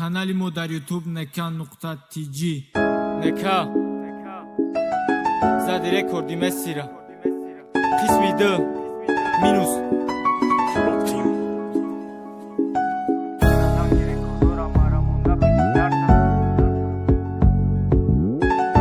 Канали мо дар YouTube Нека.tg. Нека зади рекорди Мессира, қисми д минус. Rock Team. Заданги рекордора мара монда пишти дарта. Дига на хита бовар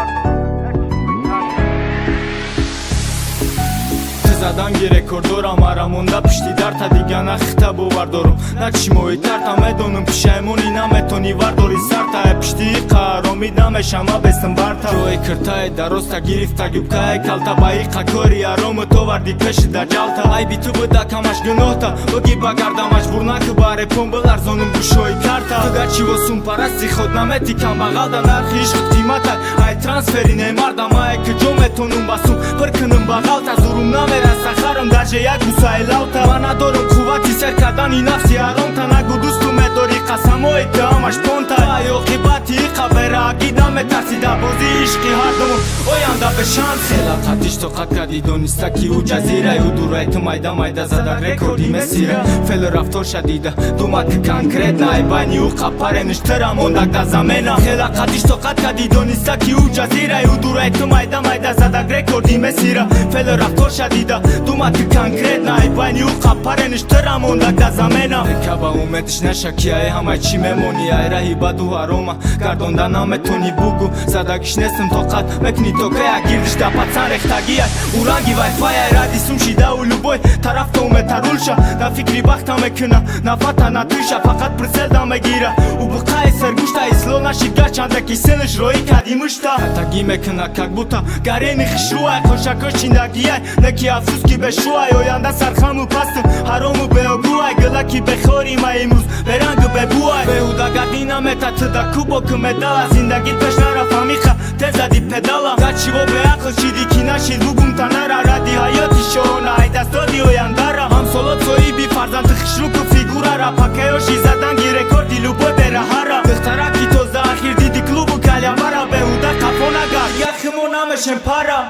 дорам, на чимои тарта. Ту заданги рекордора мара монда пишти дарта, дига на хита бовар дорам, на чимои тарта. Медонам, пишаймонӣ наметонӣ вардори сарта. Э пишти қаҳромид намешама бестам барта. Ҷои киртае дарозта гирифта, юбкае калта, ба иқа кори арому товарди пеши даҷалта. Айби ту буда, камаш гуноҳта буги, ба гарда маҷбур накӣ, ба репон биларзонум гӯшои карта. Ту гарчи восумпарасти худ намети, камбағалда нархи ишқт қимата. Ай трансфери Неймарда мае куҷо метонум ба сум пир кунум бағалта? Зурум намераса харам даже як бусаи лавта. Ман надорум қуввати сер кардани нафси ҳаромта. Нагу дӯсту медорӣ, қасамҳои ту ҳамаш понта. Ай оқибати иқа бераагӣ наметарсӣ, дар бозии ишқи ҳардумон оянда бешанс. Хела қатиш тоқат кардӣ, дониста ки ӯ ҷазирай, ӯ дурай, ту майда майда задак рекорди Мессира. Феълу рафтор шадида думад, ки конкретно ай байни ӯ қапарениш тира мондак да замена. Хела қатиш тоқат кардӣ, дониста ки ӯ ҷазирай, ӯ дурай, ту майда майда задак рекорди Мессира. Феълу рафтор шадида думад, ки конкретно ай байни ӯ қапарениш тира мондак да замена. Ка ба умедиш наша, ки ай ҳамаи чӣ мемонӣ, ай раҳи баду ҳарома гардонда наметонӣ. Бугу, задагиш нестам, тоқат мекунӣ то кая? Гирдиш да пацан рехтагиай, ӯ ранги вайфай ради сум шида ӯ любой тараф то метарулша. На фикри бахта мекуна, на фата, на туйша, фақат прицел да мегира. Ӯ буқаи сергӯшта ислоҳ нашид, гарчанде ки синаш роӣ кади мушта. Катагӣ мекуна, как будто гарени хишрӯай, қошакош чиндагиай, не ки афсӯс, ки бешӯай. Оянда сархаму пасту ҳарому беобрӯай, гила ки бехори ма имрӯз берангу бебӯай. Беҳудагардӣ намета туда кубоку медала, зиндагит пеш нарафт, ҳамиқа тез зади педала. Гачиво беақл шиди, ки нашид, бугум танара ради ҳаёти шоҳона ай даст доди ояндара. Ҳамсолот соҳиби фарзанди хишрӯку фигурара, пакаёши заданги рекорди любой бераҳара. Духтараки тоза ахир диди клубу калябара, беҳуда қафо нагард, яхимо намешем пара.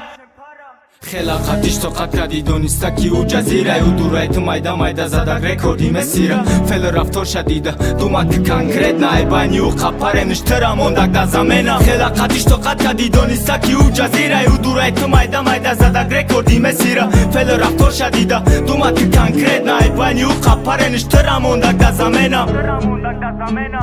Хела қатиш тоқат кардӣ, дониста ки ӯ ҷазирай, ӯ дурай, ту майда майда задак рекорди Мессира. Феълу рафтор шадида думад, ки конкретно ай байни ӯ қапарениш тира мондак да замена. Хела қатиш тоқат кардӣ, дониста ки ӯ ҷазирай, ӯ дурай, ту майда майда задак рекорди Мессира. Феълу рафтор шадида думад, ки конкретно ай байни ӯ қапарениш тира мондак да замена. Тира мондак да замена.